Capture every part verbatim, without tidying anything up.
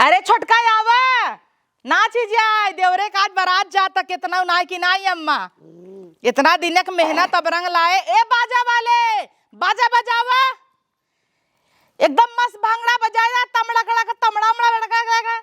अरे छोटका आवा, नाची जाए, देवरे का आज बारात जाता, केतना नाई कि नाई अम्मा। एतना दिनक मेहनत अब रंग लाए। ए बाजा वाले, बाजा बजावा, एकदम मस्त भांगड़ा बजाया, तमड़ा कड़ा का, तमड़ा मड़ा लड़का का।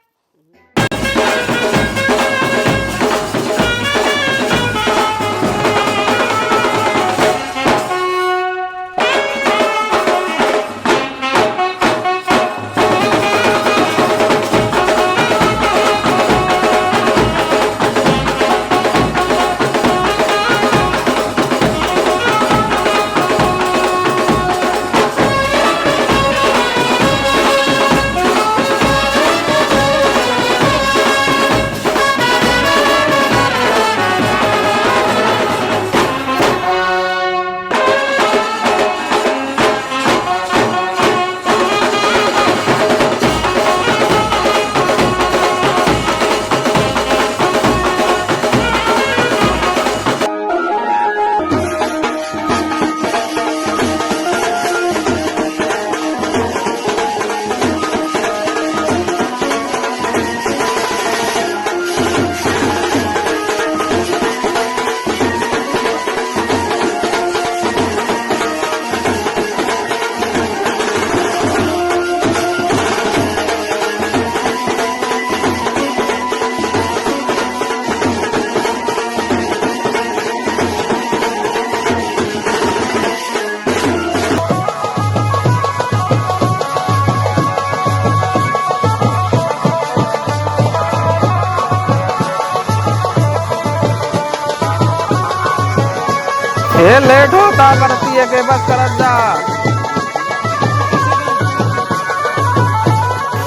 ए, लेट होता बरतिया के, बस करत जा।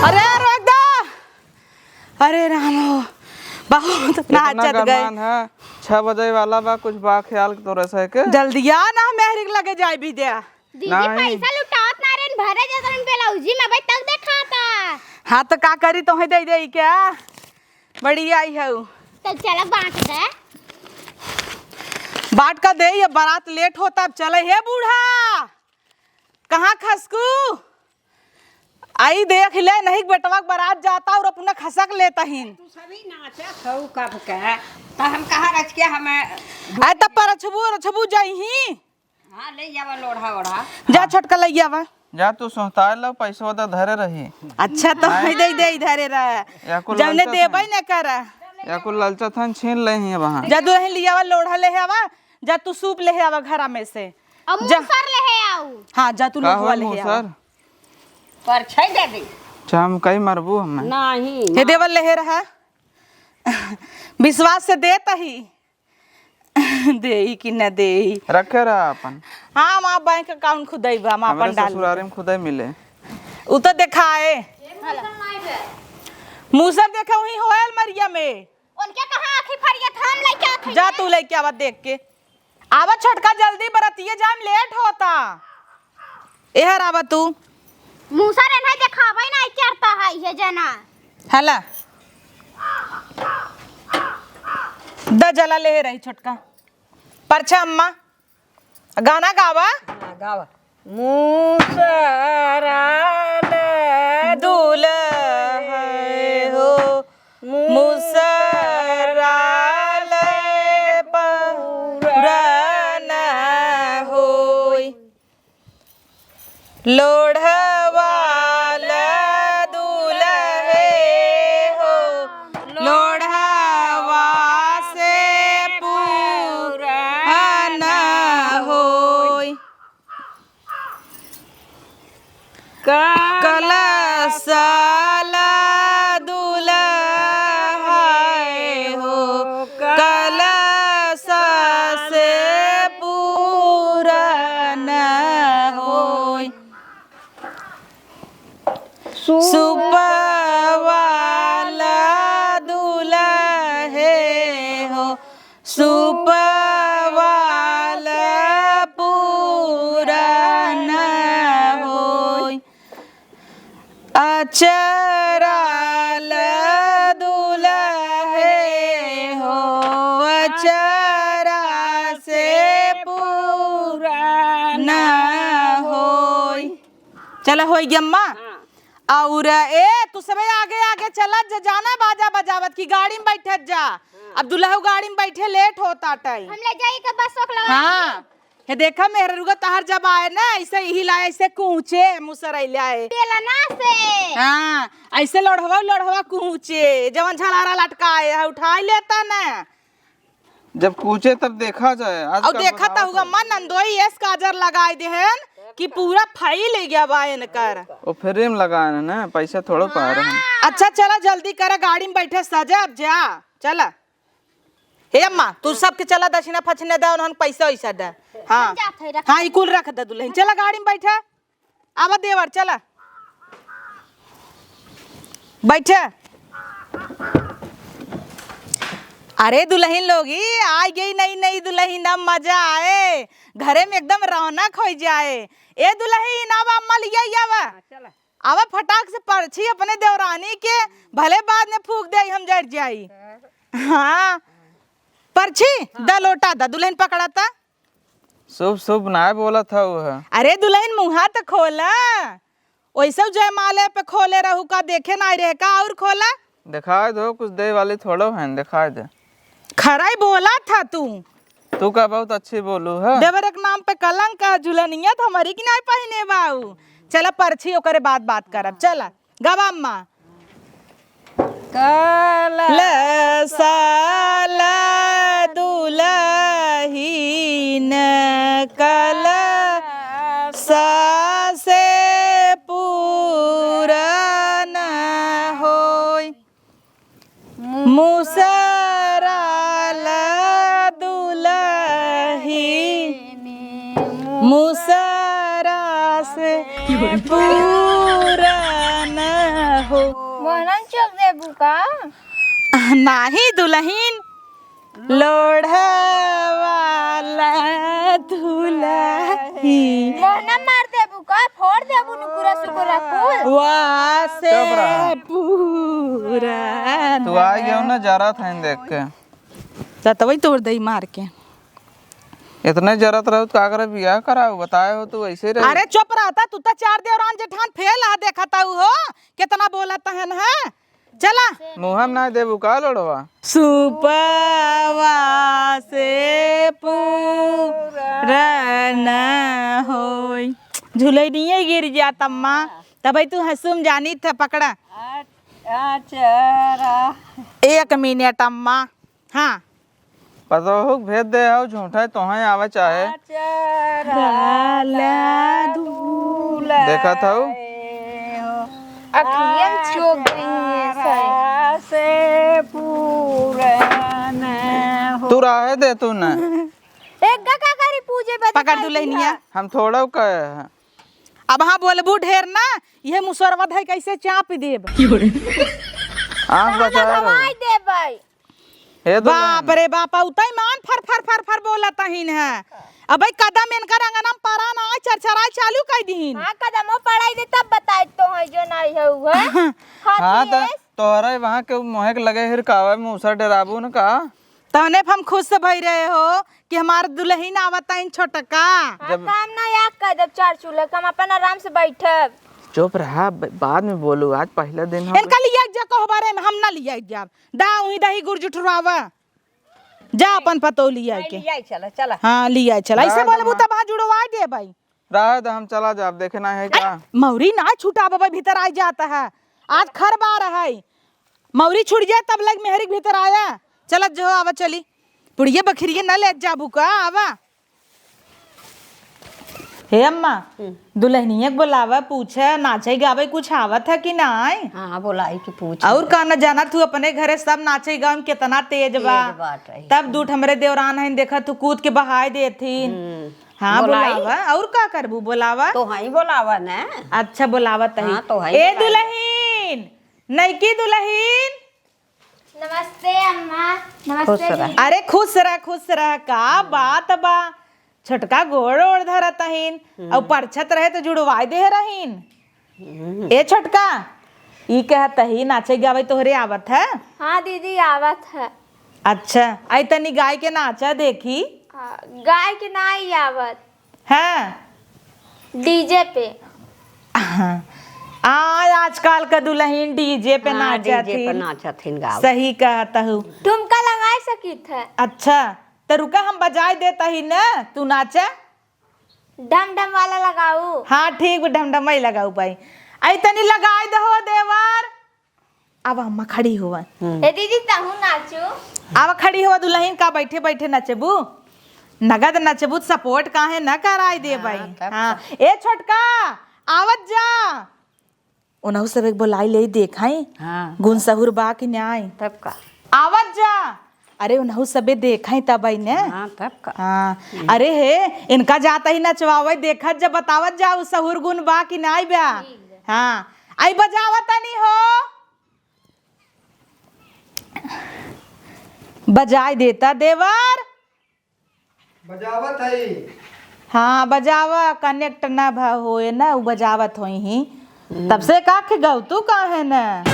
अरे, रोक दा। अरे राम हो, बहुत इतना नाचत गए। गरमान है, छह बजे वाला बा, कुछ बा ख्याल तोरे से के? जल्दी आ ना, मेहरी के लगे जाए भी दे। दीदी, नहीं। पैसा लुटावत ना रेन, भरे जात रेन ब्लाउजी में, अबे तक देखाता। हाँ, तो का करी, तोहे दे दे क्या? बड़ी आई है उ। तो चला बांट दे। बांट का दे, ये बारात लेट होता, अब चले। हे बूढ़ा, कहाँ खसकू? आई देख ले, नहीं बेटवा के बारात जाता और अपना खसक लेता हिन। तू सभी नाचत हऊ कब के, त हम कहाँ रच के हमें आए त परछबू, रछबू जाई ही। हाँ, ले जावा लोढ़ा ओढ़ा। जा छोटका ले जावा। जा तू सोहताए लो, पैसवा तो धरे रही। अच्छा तो आए। दे, दे, धरे रहा। या कुल जौने ललचत देबे हन। न करा। या कुल ललचत हन, छीन ले ही वहाँ। जा तू रही लियावा, लोढ़ा ले आवा। जा तू सूप ले आवा घरा में से। अब जा। मूसर ले आऊ। हाँ, जा तू का लोढ़ा होई ले आवा। मूसर? परछाई दे दे। अच्छा, हम कई मरबू हमें। नहीं, हे ना। देवल ले रहा। विश्वास से देत ही। देई कि न देई। रखे रहा अपन। हाँ, हमार बैंक account खुदई बा, हम हमरे अपन डाल ससुरारी में खुदई मिले। उ तो देखाए। मूसर देखे वहीं होयल मरिया में। उनके कहाँ आँखी फरियत, हम लइके आत हई। जा तू लइके आवा देख के। आवा छोटका, जल्दी बरतिये जाए में लेट होता। एहर आवा तू। मूसर एन्हे देखावे नाई करता है ये जना। हला। द जला ले रही छोटका। परछा अम्मा। गाना गावा। हाँ, गावा। मूसराल दुलहे हो, मूसराल पुरान होई। लोढ़वाल दुलहे हो, लोढ़वा से पुरान होई। कलशल दुलहे हो, कलश से पुरान होई। सुपवाल दुलहे हो, सुपवाल पुरान होई। अचराल दुलहे हो, अचरा से पुरान होई। चला, होई गया अम्मा। हाँ। और ए, तू सबे आगे आगे चलत जा, जाना बाजा बजावत कि गाड़ी में बैठत जा। अब दुल्हू गाड़ी में बैठे लेट होता टाइम। हम ले जाई के बस ओक लगा। हाँ, हे देखा मेहररुआ तहार जब आए ना, ऐसे यही लाए, ऐसे कूचे मुसरैले आए। बेलना से। हाँ, ऐसे लोढ़वा लोढ़वा कूचे, जवन झलारा लटकाए है, उठाई लेता ना। जब कूचे तब देखा जाए। और देखा तो हुआ मन नंदोई एस काजर लगाए देहन कि पूरा फैल गया बा इनकर। वो फ्रेम लगाए ना, पैसा थोड़ो पा रहे हैं। अच्छा चला जल्दी करा, गाड़ी में बैठे सजा अब जा, चला। हे अम्मा, तू सबके चला दक्षिणा फक्षिणा दे, उन्हन पैसा वैसा दे। हाँ। हम जात है, रख। हाँ, ई कुल रख दे दुल्हन। चला गाड़ी में बैठा। आवा देवर, चला। बैठे। अरे दुल्हन लोगी, आ गई नई नई दुल्हन, अब मजा आए। घरे में एकदम रौनक हो जाए। ए दुल्हन, आवा अम्मा लिया आवा। आवा फटाक से परछी अपने देवरानी के, भले बाद में फूक दे हम जर जाई। हाँ, परछी द लोटा द, दुल्हन पकड़ा ता। शुभ शुभ नाय बोलत हऊ है। अरे दुल्हन मुँहा त खोला, वैसे जयमाले पे खोले रहू का, देखे नाय रहे का, और खोला। दिखाई दो, कुछ दे वाली थोड़ो है, दिखाई दे। खराई बोला था तू। तू का बहुत अच्छी बोलू है। देवर एक नाम पे कलंक का झुलनिया तो हमारी की नाय पहिने बाऊ। चला परछी ओकरे बाद बात करब, चला। गवा अम्मा। कल साला दुलहिन कल सासे पूरन होई। मुसराल दुलहिन मुसरा से पूरन हो। मोहनन चोक देबू का? नाही दुलहिन, लोढ़वाला दुलहिन। मोहना मार देबू का? फोड़ देबू नुकुरा सुकुरा कुल। वासे चुप रहा। पूरन। तू आ गया ना, जरा था देख के। त तवई तोड़ दई मार के। इतने जरत रहो तो का करे, बियाह कराओ, बताए हो तू ऐसे रहे। अरे चुप रहता, तू तो चार देवरान जेठान फेल आ, देखा था हो, कितना बोलत हन है। चला। मुँह में ना देबू का लोड़वा? सुपवा से पूरन होई। झुलनिया गिर जात अम्मा, तबई तू हंसुम जानी था पकड़ा। अच्छा। एक मिनट अम्मा। हाँ। पतोहू के भेज दे हो, झूठा है, तोहें आवे चाहे। चला देखा था वो। अखियन चोक गई है सर। से पूरन हो। तू रहे दे तू न। एक गा का करी पूजे बदे पकड़ काहे दुल्हनिया। किया? हम थोड़ा कहे हैं। अब हाँ बोलबू ढेर ना, ये मुसरवा धई कैसे चाप देब। आँख बचा रहो। दवाई देबै। हे दुल्हन। बाप रे बाप, उतई मान फर फर फर फर बोलत हइन है। अबे कदम इनकर अंगना में परा ना आए, चरचराए चालू कर दीन। हाँ, कदमो पड़ाई दे तब बताए तो है जो नहीं है वो। हाँ, तो तोहरा वहाँ के मोहे के लगे हिरकावे मुसर डेराबू न का? तहने हम खुश भई रहे हो कि हमार दुल्हन आवत हइन छोटका। हाँ, जब काम ना याद कर देब चार चूल्हा, हम अपन आराम से बैठब। चुप रहा, ब-, बाद में बोलू, आज पहला दिन हम इनका लिया जा कहो बारे में, हम ना लिया जाब। दा उही दही गुड़ जुठुरावा। जा अपन पतोह लिया के। लिया चला, चला। हाँ, लिया चला। ऐसे बोलबू तब हाँ जुड़वा दे भाई। रहे दे, हम चला जाब, देखे ना है का? मौरी ना छुटा बाबा, भीतर आ जाता है। आज खर बार है। मौरी छुट जाए तब लग मेहरी के भीतर आया। चलत जो आवा चली। पुड़िया बखरिया न ले जाबू का, आवा। हे अम्मा, हम्म। दुल्हनिया के बोलावा, पूछे, नाचे गावे कुछ आवत है कि नाय? हाँ, बोलाई कि पूछ। और का न जाना तू अपने घरे सब नाचे गावे में कितना तेज बा। तेज बाटे। तब दूठ हमरे देवरान है, देखा तू कूद के बहाय देथिन। हम्म। हाँ, बोलाई? बोलावा। और का करबू, बोलावा? तो हाँ ही बोलावा न। अच्छा, बोलावा तही। हाँ, तो हाँ ही ए बोलाई। दुल्हन, नैकी दुल्हन। नमस्ते अम्मा। नमस्ते खुश रह। जी। अरे खुश रह, खुश रह। का बात बा? छोटका गोड़ ओड़ धरत हइन, हम्म। और परछत रहे तो जुड़वाई दे रहीन। हम्म। ए छोटका, ई कहत ही नाचे गावे तोहरे आवत है? हाँ दीदी, आवत है। अच्छा, आई तनी गाय के नाचा देखी। हाँ, गाय के नाई आवत। हाँ। डीजे पे। हाँ। आ, आजकल का दुलहिन DJ पे हाँ, नाचत DJ पे हिन। नाचत हिन, गावत। सही कहत हू। ठुमका लगाए सकित है। अच्छा, त रुका, हम बजाए देत ही न, तू नाचे। डम डम वाला लगाऊ। हाँ, ठीक बा, डम डम ही लगाऊ भाई। आई तनी लगाए दहो देवर। अब अम्मा खड़ी हुआ। हम्म। ए दीदी, तहू नाचू। अब खड़ी हुआ दुलहिन, का बैठे बैठे नचबू? नगद नचबू त support काहे न कराई देबई। हाँ, तब हाँ। का। ए छोटका, आवत जा। उनहु सब एक बोलाई ले देखाई। हाँ। गुन सहुर बा कि नाई? तब का। आवत जा। अरे उनहु सबे देखाई तब आई ने। हाँ, तब का। हाँ। हम्म। अरे हे, इनका जाता ही नचवावे, देखत जा, बतावत जा, उ सहुर गुन बा कि नाई बा। ठीक बा। हाँ। आई बजावत तनी हो। बजाई देता देवर। बजावत हई। हाँ, बजावा, connect ना भा होए ना, उ बजावत होई ही। हम्म। तब से का के गाऊ, तू काहे ना?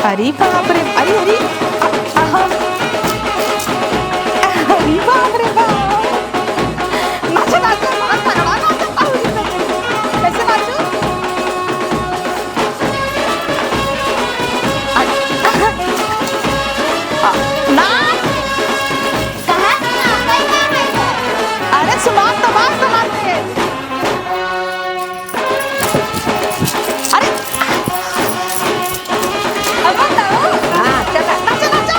अरे बाप रे, अरे, अरे, अ-, अहा। अरे बाप रे बाप। नाचो, नाचो, बहुत तगड़ा नाचो, बाबूजी, कैसे नाचो? अरे, अ, नाच। कहाँ से नाच रही है? अरे सुनाओ तो, बात सुनाते हैं। अरे! अरे बताओ। हाँ, चला। नाचा, नाचा।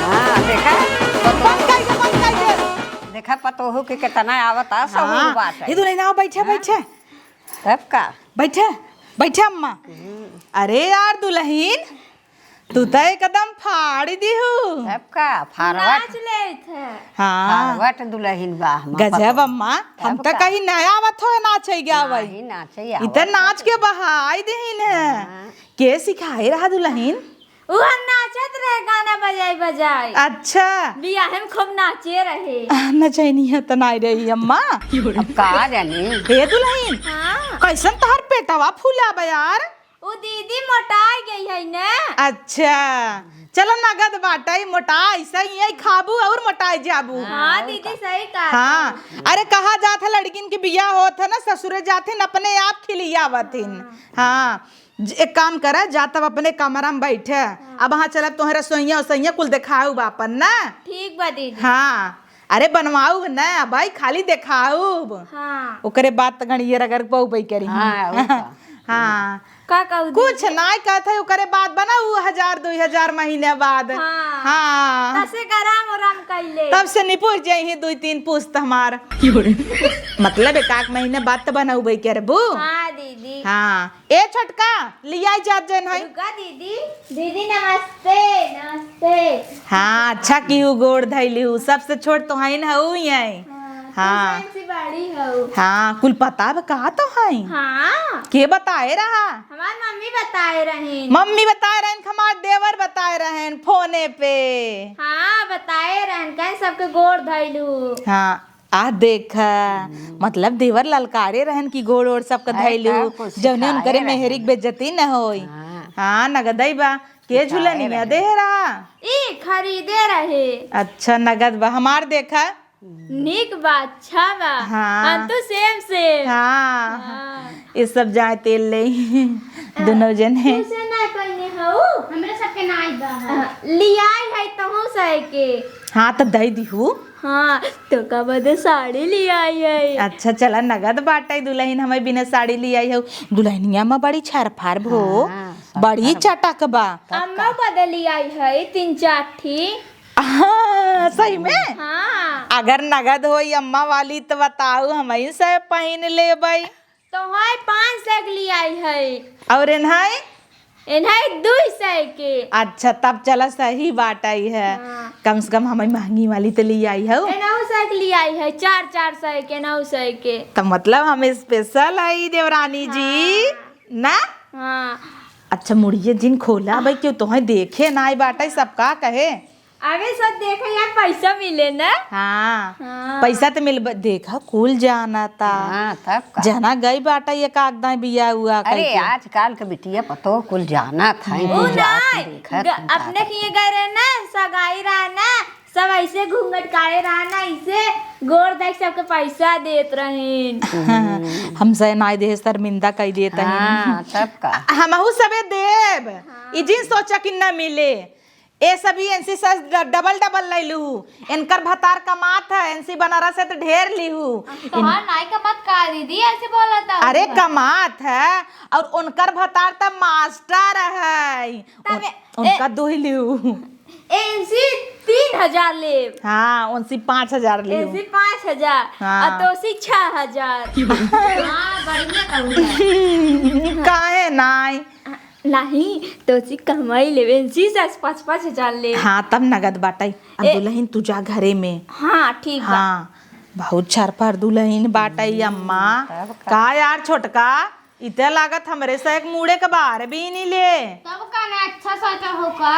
हाँ, देखा? बंद कर दे, बंद कर दे। देखा, पतोहू के कितना आवत आ, सहूर हाँ। बात है। ये दुल्हन आओ, बैठे, हाँ? बैठे। तब का? बैठे, बैठे अम्मा। हम्म। अरे यार दुल्हन, तू त एकदम फाड़ दिहू। तब का, फारवट। नाच लेत है। हाँ। फारवट दुलहिन बा, हम गजब पतोह। अम्मा, हम तब त का। कहीं नया आवत हो नाचे गया भाई। नाही, नाचे इ त आवत नाच है। के बहाई दिहिन है। हाँ। के सिखाए रहा दुलहिन? उ हम नाचत रहे गाना बजाई बजाई। अच्छा। बियाहे में खूब नाचे रहे। आ, नचैनी है त नाई रही अम्मा। अब का जानी? हे दुलहिन, हाँ। कैसन तोहर पेटवा फूला बा यार? उ दीदी मोटाई गई है ने। अच्छा, चलो नगद बाटै, मोटा ऐसा ही है, खाबू और मोटाई जाबू। हाँ, हाँ, दीदी, सही कहा हाँ, तुम। अरे कहा जात है लड़किन के बियाह होत है ना, ससुरे जात है ना, अपने आप खिलियावत है। हाँ। हाँ, ज-, एक काम करे, जा तब अपने कमरा में बैठे, हाँ। अब वहाँ चलब तोहरा रसोइया उसोइया कुल देखाऊ बापन ना। ठीक बा दीदी। हाँ, अरे बनवाऊ न भाई, खाली देखाऊ। हाँ। ओकरे बाद त गणियर अगर बहु बई करी। हाँ, और का। हाँ। का कहू कुछ दीदी? नाय कहत है, ओकरे बाद बनाऊ हजार दुई हजार महीने बाद। हाँ। हाँ। तब से गरम ओरम कैले। तब से निपुर जाई ही दुई तीन पुस्त हमार। मतलब एक आध महीने बाद त बनाऊ बई करबू। हाँ दीदी। हाँ। ए छोटका, लियाई जात जन है। रुका दीदी। दीदी नमस्ते, नमस्ते। हाँ, अच्छा किहू गोड़ धइली हूँ, सबसे छोट तो हइन हऊ ही है। हाँ, हाँ। तू सबसे बड़ी हऊ। हाँ, कुल पता बा का तो है? हाँ। के बताए रहा? हमार मम्मी बताए रहीन। मम्मी बताए रहीन, हमार देवर बताए रहीन फोने पे। हाँ, बताए रहीन, कहीं सबके गोड़ धइलू। हाँ। आ देखा, हम्म। मतलब देवर ललकारे रहन कि गोड़ ओड़ सबके अरे धइलू, का कुछ जौने सिखाए उनकरे रहन। मेहरी के बेइज्जती न होई। हाँ। हाँ, नगदई बा। के सिखाए झुलनिया रहन। देह रहा? ई खरीदे रहे। अच्छा, नगद बा। हमार देखा। नीक बा, अच्छा बा। हाँ। हम तो same same। हाँ। हाँ। ये सब जाए तेल ले। हाँ। दोनों जने। तू से ना पहने हऊ? हमरे सबके ना आई बा। हाँ, लियाई है तहू से के। हाँ, तो दई दिहू। हाँ, तोका बदे साड़ी लियाई है। अच्छा, चला, नगद बाटै, दुलहिन हमें बिना साड़ी लियाई हऊ। दुलहिनिया में बड़ी छरफार भो, हाँ, बड़ी छरफार। चटक बा। अम्मा बदे लियाई है तीन चार ठी। हाँ, सही में? हाँ। अगर नगद होई अम्मा वाली तो बताऊ, हमही से पहिन लेबै। तोहई पाँच सौ के लियाई है। और एन्हई? एन्हई दुई सौ के। अच्छा, तब चला सही बाटै है। हाँ। कम से कम हमई महंगी वाली तो लियाई हऊ। एनहू सौ के लियाई है, चार, चार सौ के, नौ सौ के। तो मतलब हम special है देवरानी जी, हाँ। ना? हाँ। अच्छा, मुड़िए जिन खोला भाई, क्यों तोहई देखे नाई बाटै, सब का कहे? अबे सब देखा यार, पैसा मिले ना। हाँ, हाँ। पैसा तो मिल, देखा कुल जाना था। हाँ, तब का। जना गई बाटा ये कागदाई बिया हुआ अरे, कइके। आजकल के बिटिया पतो कुल जाना था, उ कुल जात नहीं, देखा ग-, था। अपने के ये गए रहे ना, सगाई रहा ना, सब ऐसे घूंघट काढ़े रहा ना, ऐसे गोर देख सबके पैसा देत रहीन। हमसे नाई देहे, शर्मिंदा कई देत रहीन। हाँ, तब का। हमहू सबे देब। हाँ। ई जिन सोचा कि न मिले। ए सब ई एनसी से ड-, डबल डबल ले लू। इनकर भतार कमात है, एनसी बनारस से तो ढेर लिहू। तोहार नाई कमात का दीदी, ऐसे बोलत है? अरे कमात है, और उनकर भतार त मास्टर है। तबे, उन-, उनका ए, दो ही लिहू। एनसी तीन हजार लेब। हाँ, उनसी पाँच हजार लिहू। एनसी पाँच हजार, हाँ। और तोसी छह हजार। हाँ, बढ़िया कहू है। काहे नाई? नहीं, तोसी कमाई लेबे, एनसी से पाँच, पाँच हजार लेब। हाँ, तब नगद बाटई। अब ए- दुलहिन तू जा घरे में। हाँ, ठीक बा। हाँ, बहुत छरफर दुलहिन बाटई अम्मा। तब का? का यार छोटका, इते लागत हमरे से एक मूड़े के बाहर भी नहीं ले। तब का ना अच्छा सोचा हो का?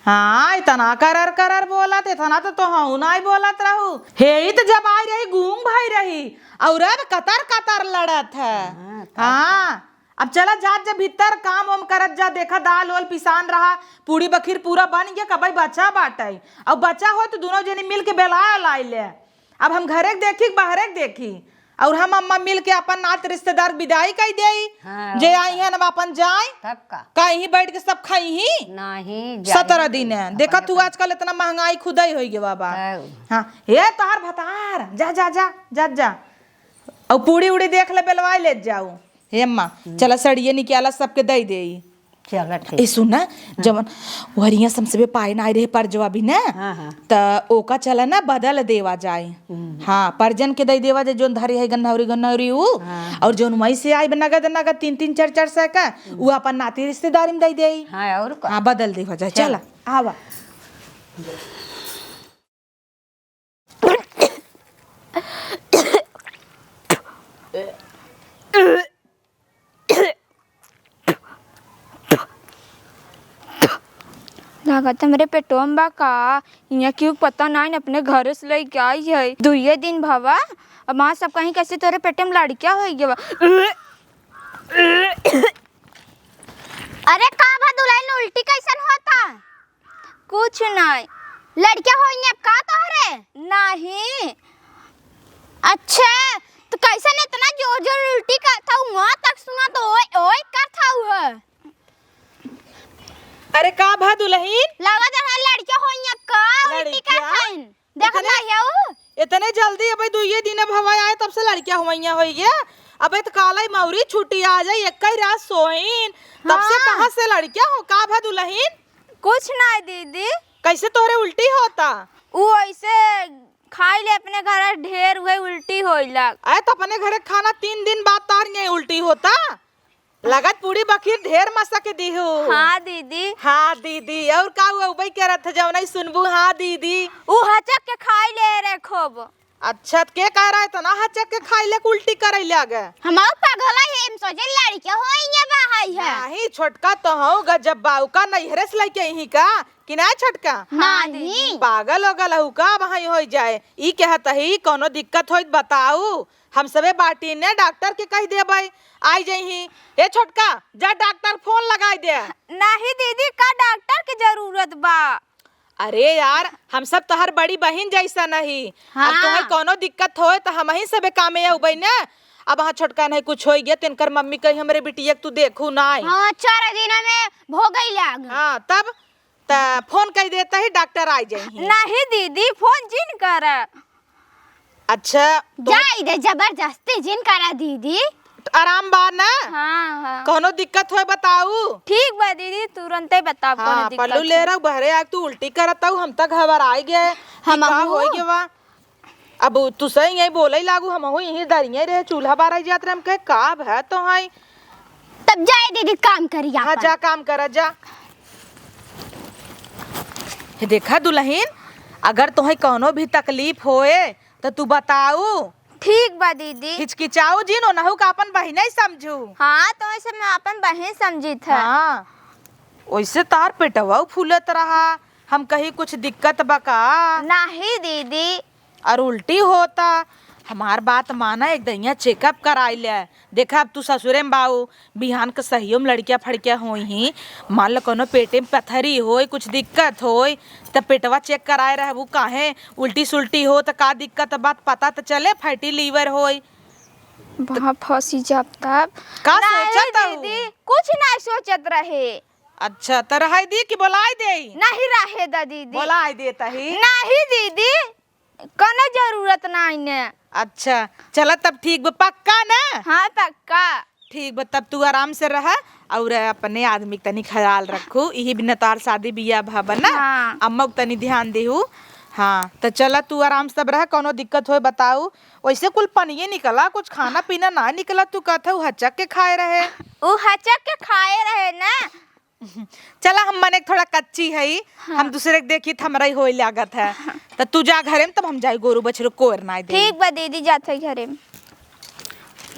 हाँ, इतना करर करर बोलत, इतना तो तोहू नाई बोलत रहू। हे, ई तो जब आई रही गूंग भई रही, और अब कतर कतर लड़त है। हाँ, तब का? हाँ, अब चला जात जा भीतर, काम वाम करत जा, देखा दाल वाल पिसान रहा, पूड़ी बखीर पूरा बन गया, कबई बचा बाटई। अब बचा हो तो दोनों जनी मिल के बेलाय लाई ले। अब हम घरे के देखी, बाहरे के देखी, और हम अम्मा मिल के अपन नात रिश्तेदार के विदाई कई देई। हाँ, जे और आई का। हैं, अब अपन जाए। तब का? का यहीं बैठ के सब खाई ही? नहीं, जाए सत्रह नहीं। दिन है। अपन देखा तू अपन आजकल इतना महंगाई खुदाई होई गवा बा। तब। हाँ, हे तोहार भतार, जा, जा, जा, जा, जा। और पूड़ी उड़ी देख ले, बेलवाई ले जाऊ। हे अम्मा, हम्म। चला सड़िये निकाला, सबके दई देई। चला ठीक। ए, सुन ना, हाँ। जवन वरिया से हमसे पाए ना आए रहे परजवा भी ना, हाँ, हाँ। त ओका चला ना बदल देवा जाए। हम्म। हाँ, परजन के दई देवा जाए, जोन धरे है गन्नौरी, गन्नौरी ऊ, हाँ। और जोन वहीं से आए नगद, नगद तीन तीन चार चार सौ का, हम्म। ऊ अपन नाती रिश्तेदारी में दई देई। हाँ, और का? हाँ, बदल देवा जाए। चला। चला, आवा। लागत हमरे पेटवा में बा का? इहाँ क्यों पता नाई, अपने घरे से लइके आई है। दुइये दिन भवा, अब माँ सब कहीं कैसे तोरे पेटे में लड़किया होइ गवा। अरे का भा दुलहिन, उल्टी कैसन होता? कुछ नाई। लड़किया होइए का तोहरे? नहीं। अच्छा, तो कैसन इतना जोर जोर उल्टी करत हऊ? वहाँ तक सुना तो ओए ओए करत हऊ है। अरे का भा दुलहिन? लागत है लड़किया होइए का उल्टी लड़किया? करत हईन। देखत इतने, नाई है ऊ? इतने जल्दी? अबे दुइये दिन अब हवा आए तब से लड़किया हुवैया होई गया। अबे त काले मौरी छुट्टी आ जाई, एक ही रात सोइन, तब से हाँ। कहाँ से लड़किया हो? का भा दुलहिन? कुछ नाई दीदी। कैसे तोहरे उल्टी होता? ऊ ऐसे खाई ले अपने घर ढेर, उहे उल्टी होई लाग। अरे त अपने घरे खाना तीन दिन बाद तार नहीं उल्टी होता? लगत पूड़ी बखीर ढेर मसा के दीहू। हाँ दीदी। हाँ दीदी, और का हुआ उबई करत है जौन नहीं सुनबू? हाँ दीदी। ऊ हचक के खाई ले रे खूब। अच्छा, त के कह रहा है इतना हचक के खाई ले के उल्टी करे लागे? हम और पगला है, हम सोचे लड़के होइए बाहई है। नहीं, छोटका तो हो गजब बाऊ का नैहरे से लेके यहीं का कि ना छोटका? हाँ, नहीं। दीदी। पागल हो गल हऊ का, वहीं हो जाए। ई कहत ही कोनो दिक्कत होई त बताऊ। हम सबे बाटी ने डॉक्टर के कह देबै, आई जइही। ए छोटका, जा डॉक्टर फोन लगाई दे। नहीं दीदी, का डॉक्टर के जरूरत बा? अरे यार, हम सब तोहर बड़ी बहिन जैसा नहीं। अब हाँ। तोहर कोनो दिक्कत होए त हमही सबे कामे अउबै ने। अब हाँ छोटका नहीं कुछ होई गया, तिनकर मम्मी कही हमरे बिटिया के तू देखू नाई। हाँ, चार दिन में भोगई लाग। हाँ, तब त फोन कह देता ही डॉक्टर आई जइही। नहीं दीदी, फोन जिन कर। अच्छा, तो जाई दे, जबरदस्ती जिन करा दीदी। आराम बा ना? हाँ, हाँ। कौनो दिक्कत होए बताऊ। ठीक बा दीदी, तुरंते बताओ, कौनो हाँ, दिक्कत पल्लू ले होए। रहा, बहरे आग तू उल्टी करत हऊ, हम त घबराई गए कि हमहू। का होई गए बा। अब तू सही यही बोले लागू, हमहू यही दरिये रहे, चूल्हा बारे जात रहे, हम कहे का भा तो है। तब जाए दीदी, काम करी हाँ, आपन। जा काम करा, जा। हे देखा दुलहिन, अगर तोहे कौनो भी तकलीफ होए त तू बताऊ। ठीक बा दीदी। हिचकिचाऊ जिन, ओनहू का अपन बहिने समझू। हाँ, तो ऐसे मैं अपन बहिन समझित है। हाँ, ओइसे तार पेटवा फूलत रहा, हम कही कुछ दिक्कत बा का? नाही दीदी। और उल्टी होता, हमार बात माना, एक दइया checkup कराई ले। देखा, अब तू ससुरे में बाऊ, बिहान के सहियो में लड़किया फड़किया होई ही, मान ल कउनो पेटे में पथरी होई, कुछ दिक्कत होई, त पेटवा check कराए रहबू। काहे उल्टी सुल्टी हो त का दिक्कत बा, पता त चले, fatty liver होई। वहाँ फंसी जाब तब। का नहीं सोचत हऊ? दीदी, कुछ नहीं सोचत रहे। अच्छा, त रहै दी कि बोलाइ देई? नहीं रहे दा दीदी। बोलाइ देता ही। नहीं दीदी, कउनो जरूरत नहीं ने। अच्छा, चला तब ठीक बा, पक्का ना? हाँ, पक्का। ठीक बा, तब तू आराम से रह और अपने आदमी के तनी ख्याल रखू, इही बिना तोहार शादी बियाह भा बा ना। हाँ। अम्मा के तनी ध्यान देहू। हाँ, त चला तू आराम से तब रह, कउनो दिक्कत होए बताऊ। वैसे कुल पनिये निकला, कुछ खाना पीना ना निकला, तू कहत हऊ हचक के खाए रहे। उ हचक के खाए रहे ना। चला, हम मने थोड़ा कच्ची हई, हाँ। हम दूसरे के देखी त हमरा ही होई लागत है। हाँ। त तू जा घरे में, तब हम जाई गोरू बछरू कोर नाई दे। ठीक बा दीदी, जात है घरे में।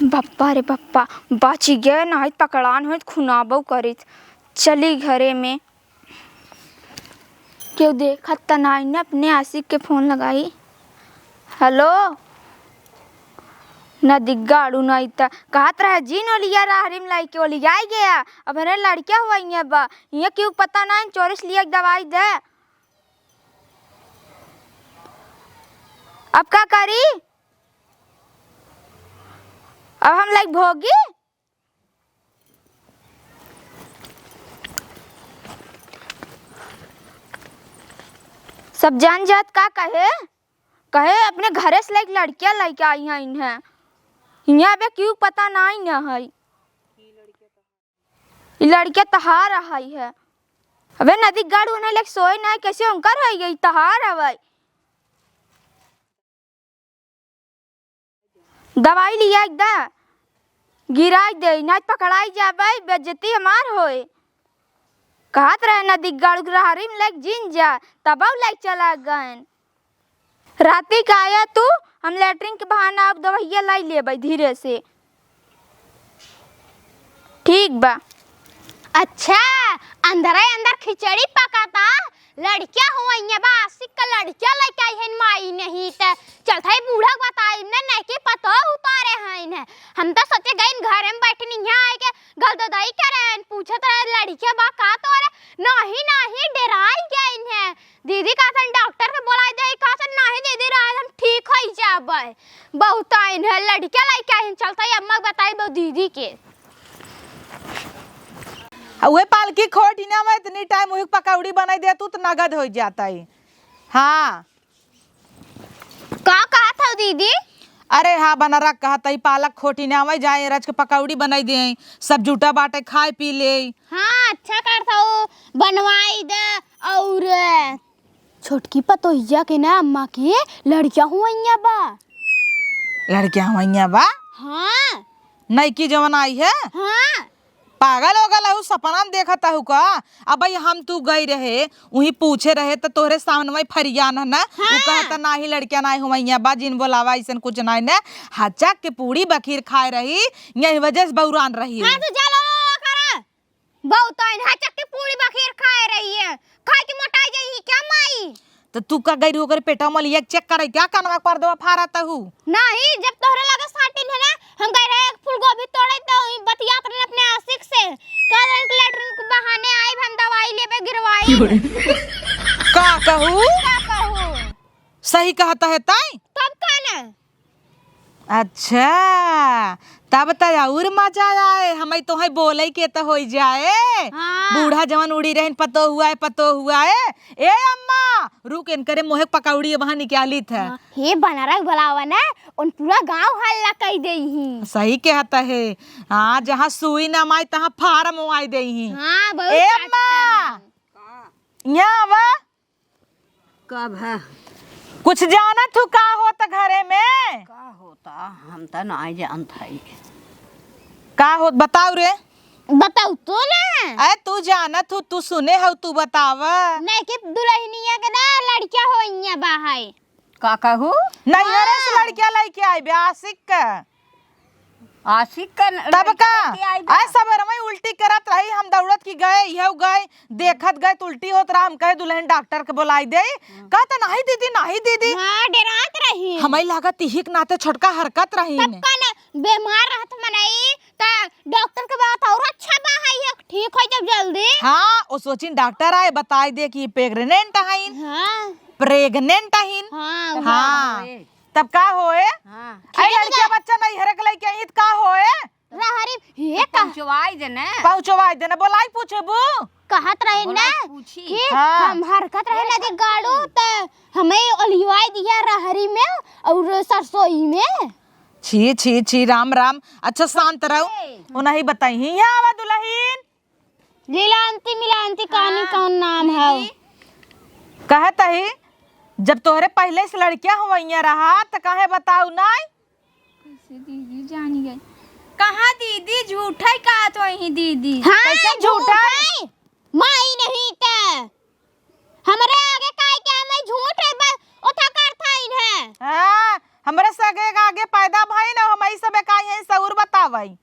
बप्पा रे बप्पा, बची गए, नाहीं त पकड़ान होई त खुनाबो करित। चली घरे में। केहू देखत त नाई न, अपने आशिक के फोन लगाई। हेलो, नदिग्गाड़ू नाई त कहत रहे जिन ओलिया रहरी में लइके ओलियाई गया। अब हरे लड़किया हुआ इहाँ बा, इहाँ केहू पता नाई, चोरी से लिया के दवाई दे। अब का करी? अब हम लाइक भोगी? सब जान जात का कहे, कहे अपने घरे से लाइक लड़किया लइके आई हैं इन्हें। इहाँ अबे केहू पता नाई न है। ई लड़किया तहार आई है। अबे नदिग्गाड़ू उन्हें लाइक सोई नाई, कैसे उनकर होई गई, तहार हवई। दवाई लिया एक दा, गिराई दे, नाई त पकड़ाई जाबे, बेइज्जती हमार होए। कहत रहे नदिग्गाड़ू के रहरी में लाइक जिन जा, तबउ लाइक चला गएन। राती का आया तू, हम लेटरिन के बहाना अब दवइया लाई लेबे धीरे से। ठीक बा। अच्छा, अंदरे अंदर खिचड़ी पकाता, लड़किया हुआ इहाँ बा, आशिक का लड़किया लइके आई हइन माई नहीं त चलत है बूढ़ा के बताई न, नहीं कि पतो उतारे हइन। हम त सोचे गइन घरे में बैठनी, इहाँ आइके गलददाई करे हइन, पूछत रहे लड़किया बा का तोरे, नहीं नहीं डेराई गइन है। दीदी कहत हन डॉक्टर के बोलाइ दे, कहत हन, "नाहीं दीदी, रहे हम ठीक होइ जाबै।" बहुत आइन है, लड़किया लइके आइन, चलत है अम्मा के बताई बहु दीदी के। आ उहे पालकी खोट ही ना, मैं इतनी टाइम उही पकौड़ी बनाई दे तू तो नगद होइ जात है। हाँ। का कहत हौ दीदी? अरे हाँ, बनरा कहत है पालक खोटी ना आवे, जाए रच के पकौड़ी बनाई दे, सब जुटा बाटे खाए पी ले। हाँ, अच्छा करत हौ, बनवाई दे। और छोटकी पतोहिया के ना अम्मा के लड़किया हुआइया बा। लड़किया हुआइया बा? हाँ। नईकी जवन आई है? हाँ। पागल हो गल हऊ, सपना में देखत हऊ का? अब भाई हम तू गई रहे, उही पूछे रहे त तोहरे सामने में फरियान है ना, उ हाँ। कहत नाही लड़किया नाही हुआइया बा, जिन बोलावा अइसन कुछ नाही ने। हचक के पूड़ी बखीर खाए रही, यही वजह से बौरान रही। हाँ, तो जा लो, लो, लो, करा। बहुत आइन, हचक के पूड़ी बखीर खाए रही है। खाए के मोटाई जाई क्या माई? त तू का गई रही ओकरे पेटवा में लिया चेक करे क्या, कनवा पर दवा फारा तहू? नाही, जब तोहरे लगे साटिन है ना, हम गए रहे एक फूल गोभी तोड़े तो ई बतियात रहे अपने आशिक से। कह रहे कि लेटरिन के बहाने आइब हम दवाई लेबे गिरवाई। का कहू? का कहू? सही कहत है ताई? तब का ना? अच्छा, तब त और मजा आए, हमई तोहई बोले के त होई जाए। हाँ। बूढ़ा जवन उड़ी रहन, पतो हुआ है, पतो हुआ है। ए अम्मा, रुक, इनकरे मोहे पकौड़ी वहाँ निकाली था। हाँ। हे बनरा बुलावा ना, उन पूरा गांव हल्ला कई देई ही। सही कहत है। हाँ, जहाँ सुई न माई, तहाँ फार्म आई देई ही। हाँ, बहुत ए अम्मा, चाटता है। यहाँ आवा। का भा? कुछ जानत हू का होत घरे में? का होता? हम त नाई जानत हई। का होत बताऊ रे? बताऊ तो ना। अरे तू जानत हू, तू सुने हऊ, तू बतावा। नहीं कि दुल्हनिया के ना लड़किया होइया बा है। का कहू? नैहरे से हाँ। लड़किया लइके आइबे आशिक का। आशिक का न-, तब लड़का का? लेके आई बा। आए सबेरवा ही उल्टी करत रही, हम दौड़त की गए, इहउ गए, देखत गए त उल्टी होत रहा, हम कहे दुलहिन डॉक्टर के बोलाई देई। हाँ। कहत नाहीं दीदी, नाहीं दीदी। हाँ, डेरात रही। हमई लागत इही के नाते छोटका हरकत रही तब ने। का ना, बेमार रहत मनई, त डॉक्टर के बात और अच्छा बा है, ये ठीक होइ जब जल्दी। हाँ, ओ सोचिन डॉक्टर आए, बताई दे कि pregnant हइन। हाँ। Pregnant हइन। हाँ। हाँ। तब का होए? हाँ। अरे लड़किया बच्चा नैहरे के लइके आई त का होए? रहरी, ये का? पहुँचवाई देने। पहुँचवाई देने, बोलाई पूछेबू? कहत रही ना बोलाई पूछी। कि हाँ। हम हरकत रहे ना जे गाड़ू, त हमई ओलिवाई दिया रहरी में और सरसोई में। छी, छी, छी, राम, राम। अच्छा, शांत रहो। ए। उन्हीं बताई ही। यहाँ आवा दुलहिन। लीलांती मिलांती कानी हाँ, कौन नाम है? दीदी। कहत ही, जब तोहरे पहिले से लड़किया हुवइया रहा, त काहे बताऊ नाई? कैसे दीदी जानी गई? कहाँ दीदी, झूठै कहत होई दीदी। हाँ, कैसे झूठै? झूठै। माई नहीं त। हमरे आगे काहे के हमें झूठ है, बस ओथा करत हइन है। हाँ, हमरे सगे आगे पैदा भइन, हमई सबे काहे सउर बतावई।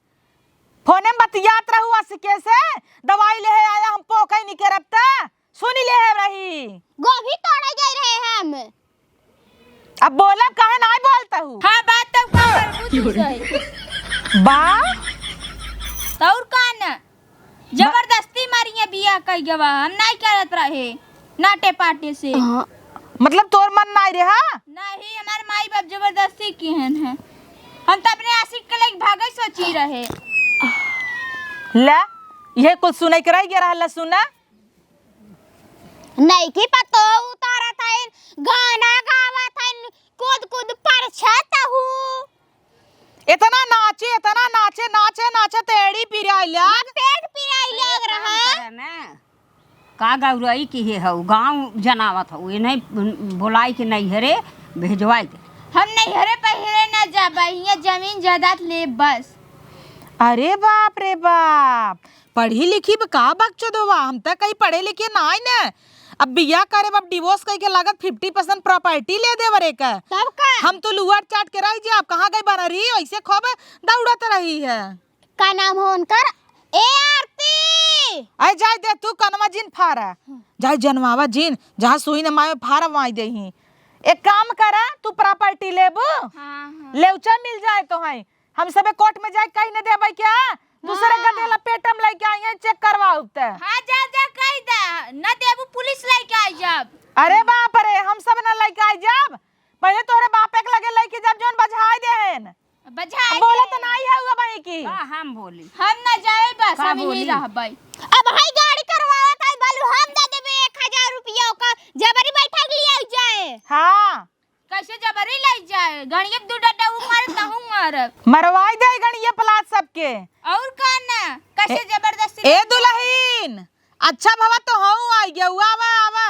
फोने में बतियात रहू आशिके से, दवाई लेहे आया, हम पोकई निकरब त सुनी लेहे रही। गोभी तोड़े गए रहे हम। अब बोलब काहे नाई बोलत हू? हाँ, बात तब का करबू तू सही। बा? त और का न? जबरदस्ती मारिये बियाह कइ गवा, हम नाई करत रहे, नाटे पाटे से। हाँ। मतलब तोर मन नाई रहा? नहीं, हमार माई बाप जबरदस्ती किहन है। हम त अपने आशिक के लइके भागै सोची रहे। ले, इहे कुल सुनइ के रहि गया रहल, सुना। नइकी पतोह उतारत हइन, गाना गावत हइन, कूद कूद परछत हू। इतना नाचे, इतना नाचे, नाचे, नाचे, त एड़ी पिराइ लाग। पेट पिराइ लाग रहा। का गौरई किहे हऊ, गाँव जनावत हऊ, इन्हें बोलाई के नैहरे भेजवाई के। हम नैहरे पहिरे न जाबे, हियाँ जमीन जायदाद लेब बस। अरे बाप रे बाप, पढ़ी लिखी ब का बकचोदवा, हम त कहीं पढ़े लिखे नाई न। अब बियाह करे, अब divorce कइके लागत fifty percent property ले देब रे का। तब का? हम तो लुअर चाट के रहि जाब, कहाँ गई बनरी, ऐसे खूब दौड़त रही है। का नाम हो उनकर? ए आरती! अरे जाए दे तू, कनवा जिन फारा। जाए जनवावा जिन, जहाँ सुई न मावे फारा वहीं देही। एक काम करा, तू property लेबू? हाँ, हाँ। लेउचा मिल जाए तोहई। हम सबे court में जाए कहि न देबै क्या? दूसरे हाँ। गधे लपेटम लइके आई हैं, check करवाउब त। हाँ, जा, जा, कहि दे, न देबू पुलिस लइके आई जाब। अरे बाप रे, हम सब न लइके आई जाब। पहिले तोहरे बापे के लगे लइके जाब, जौन बझाई देहेन। बझाई अब बोलत दे। नाई है हुआ भाई की। का हम बोली? हम न जाए बस, का हम यहीं बोली? रहबै। अब हई गाड़ी करवावत है, बोलू हम दे देबे एक हजार रुपया ओका, जबरी बैठा के लियाउ जाए। हाँ। कैसे जबरी लाई जाए? गणिये दू डंडा ऊ मारे, तहूँ मारब। मरवाई दे गणिये पलात सबके। और का ना? कैसे ए, जबरदस्ती ए लाई जाए? दुलहिन, अच्छा भवा तो हूँ आई गया, आवा, आवा।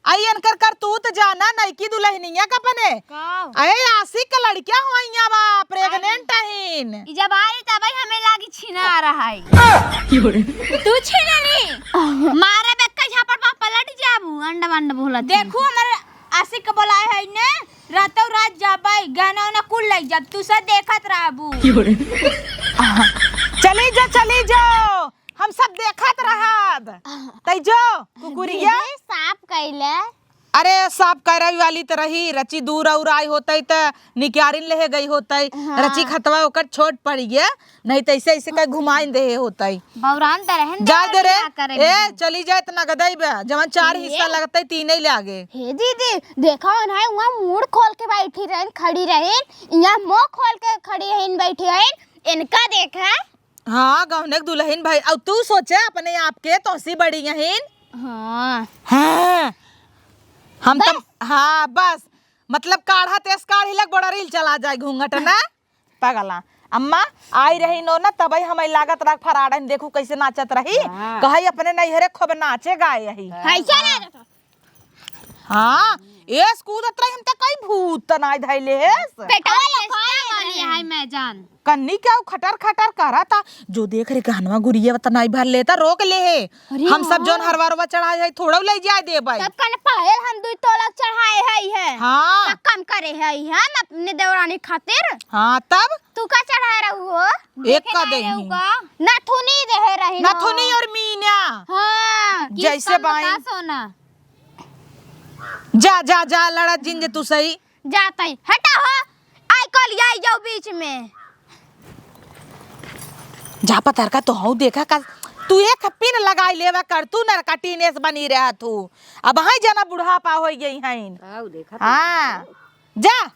आई इनकर करतूत जाना, नइकी दुलहिनिया का बने। का? अरे आशिक का लड़किया हुआ बा, pregnant अरे। अहीन। ई जब आई तब ही हमें लागी छीना आ रहा है। तू छीना नहीं? मारे बेक्का झापड़ बा, पलट जाबू, अंड मंड बोलत है। देखू हमारे आशिक के बोलाए है ने, रातों रात जाबै, गहना उना कुल लइ जाब, तू सब देखत रहबू। चली जा, चली जाओ, हम सब देखत रहब। तै जो, कुकुरिया। दीदी, साफ कइले। अरे, साफ करइ वाली त रही, रची दूर और आई होतइ त निकारिन लेहे गई होतइ। हाँ। रची खतवा ओकर छोट पड़ि गया। नहीं त ऐसे, ऐसे कहीं घुमाइन देहे होतइ। बौरान त रहन दे, जाए दे रे। बियाह करे ए, में। चली जाए त नगदई बा, जवन चार ए? हिस्सा लगतइ, तीनइ लागे। हे दीदी, देखा ना, वहाँ मूड़ खोल के बैठी रहन, खड़ी रहन, यहाँ मुँह खोल के खड़ी रहन, बैठी रहन, इनका देखा। हाँ, गहने के दुलहिन भाई, अब तू सोचे अपने आप के तोसी बड़ी अहीन। हाँ। हाँ। हम त, बस। हाँ, बस। मतलब काढ़ा तेस काढ़ी लग बड़ा रील चला जाए घूंघट ना। पगला। अम्मा, आई रही नो ना, तबही हमें लागत रहा फराड़न, देखू कैसे नाचत रही। हाँ। कहई अपने नैहरे खूब नाचे गाए रही। हाँ। ऐसा ना रहता। हाँ, एस कूदत रही, हम त कई भूत त नाई धैले हेस। पेटवा लुकाए चली है मैं जान। कन्नी क्या उ खटर खटर करा था? जो देख रे गहनवा गुरिया बता नाई भर लेता, रोक ले है। अरे हम सब हाँ। जौन हरवा हरवा चढ़ाए है, थोड़ा ले जाए देबै। तब कन पायल हम दुई तोला चढ़ाए है, है। हाँ। तब कम करे है, है ना अपने देवरानी खातिर। हाँ, तब? तू का चढ़ाए रहू हो? एक देखे का ना देही। रहू का? नथुनी देहे रही ना। नथुनी और मीना। हाँ, किस जैसे काम का बाइन। सोना? जा, जा, जा, लड़त जिन जे तू सही। जात ही। हटा हो। आई कल आई जाओ बीच में। जा पतरका तो हऊ देखा का, तू एक पिन लगाई लेवा कर, तू नरका टीनेस बनी रहा तू। अब हाई जना बुढ़ापा होई गई हईन। आओ देखा तो। हाँ। जा।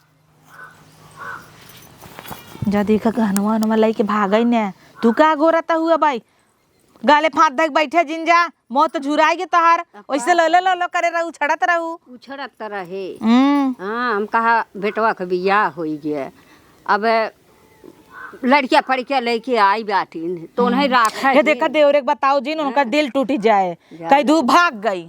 जा देखा गहनवा वहनवा लइके भागई ने। तू का गोरत हुआ बाई? गाले फाँद धइके बैठे जिन जा, मौत झुराई गे तोहार। अब ओइसे का लो लो लो लो करे रहू, छड़त रहू। उछड़त त रहे। हम्म। हाँ, हम कहा बेटवा के बियाह होई गया। अब लड़किया पड़किया लेके आई बाटिन, तो उन्हें हम्म। राखे ये देखा जिन। देवरे के बताओ जिन, उनका हाँ। दिल टूट जाए। जा। कह दू भाग गई।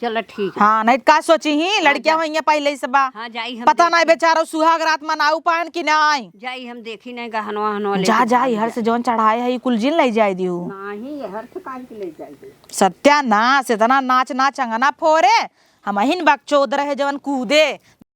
चलो ठीक है। हाँ, नहीं त का सोची ही, हाँ, लड़किया जा। होइया पहले ही से बा। हाँ, जाई हम पता नहीं देखी। बेचारा सुहाग रात मनाऊ पाएन कि नहीं। जाई हम देखी नहीं गहनवा हनवा लेके जा, जा, भाग हर जा। से जौन चढ़ाए है, ई कुल जिन लई जाए दिहू। नहीं, ये हर से काहे के ले जाए दिहू? सत्यानाश, इतना नाच नाच अंगना फोरे, हम अहिन बकचोद रहे जवन कूदे।